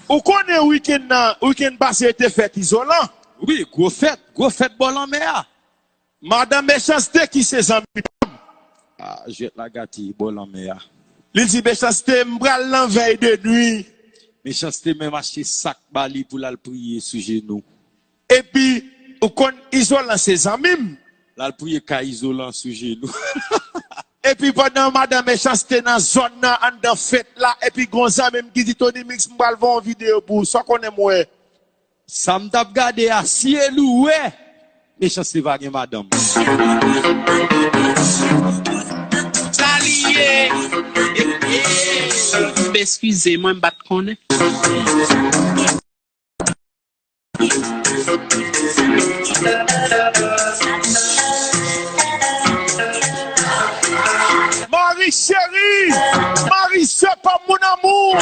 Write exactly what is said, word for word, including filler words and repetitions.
Ou konnen wikenn nan, wikenn pase yo te fèt Izolan. Wi, gwo fèt, gwo fèt bò lanmè a. Madan Mechanste ki se zanmi pa m. Ah, jwèt la gate bò lanmè a. Li di Mechanste, "M pral nan vèy de nwi." Mechanste menm achte sak ba li pou l al priye sou jenou. Epi, ou konn Izolan se zanmi m. L al priye kay Izolan sou jenou. Epi pandan madan Mechanste nan zòn nan anndan fèt la, epi gon zanmi m ki di, "Tony Mix, m pral fè yon videyo pou ou, sa w konnen m wè." Sa m t ap gade a, syèl ou wè, Mechanste pa gen madanm. Sa li ye. Eskize mwen, m pa t konnen. Mari cheri, Mari se pa mon amour.